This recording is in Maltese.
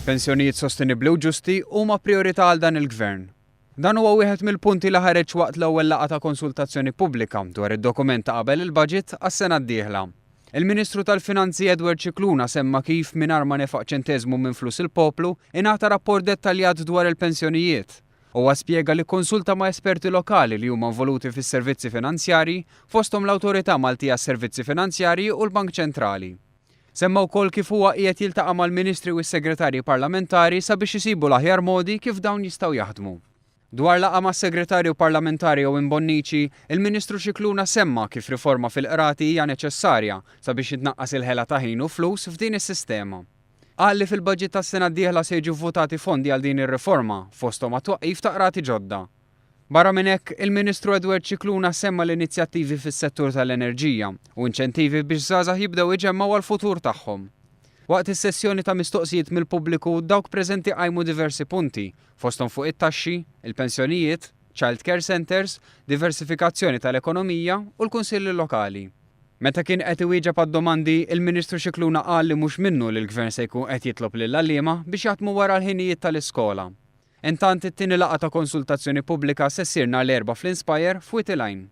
Pensjonijiet sostenibbli u ġusti huma prijorità għal dan il-Gvern. Dan huwa wieħed mill-punti li ħareġ waqt l-ewwel laqgħa ta' konsultazzjoni pubblika dwar id-dokument ta' qabel il-budget għas-sena d-dieħla. Il-Ministru tal-Finanzi Edward Scicluna semma kif mingħajr ma nefaq ċenteżmu minn flus il-poplu, ingħata rapport dettaljat dwar il-pensjonijiet. Huwa spjega li kkonsulta ma' esperti lokali li huma involuti fis-servizzi finanzjarji, fosthom l-Awtorità Maltija għas-Servizzi Finanzjarji u l-Bank Ċentrali. Semma wkoll kif huwa qiegħed jiltaqa' mal-Ministri u s-Segretarji Parlamentari sabiex isibu l-aħjar modi kif dawn jistgħu jaħdmu. Dwar laqgħa mas-Segretarju Parlamentari Owen Bonnici, il-Ministru Scicluna semma kif riforma fil-Qrati hija neċessarja sabiex jitnaqqas il-ħela ta' ħin u flus f'din is-sistema. Qal li fil-budget tas-sena d-dieħla se jiġu vvotati fondi għal din ir-riforma, fosthom għat-twaqqif ta' qrati ġodda. Barra minn hekk, il-Ministru Edward Scicluna semma l-inizjattivi fis-settur tal-enerġija u inċentivi biex żgħażagħ jibdew iġemmgħu għall-futur tagħhom. Waqt is-sessjoni ta' mistoqsijiet mill-pubbliku, dawk preżenti qajmu diversi punti, fosthom fuq it-taxxi, il-pensjonijiet, child care centres, diversifikazzjoni tal-ekonomija u l-kunsilli lokali. Meta kien qed iwieġeb għad-domandi, il-Ministru Scicluna qal li mhux minnu li l-Gvern se jkun qed jitlob lill-għalliema biex jaħdmu wara l-ħinijiet tal-iskola. Intant, it-tieni laqgħa ta' konsultazzjoni pubblika se ssir nhar l-Erbgħa fl-Inspire f'Wied il-Għajn.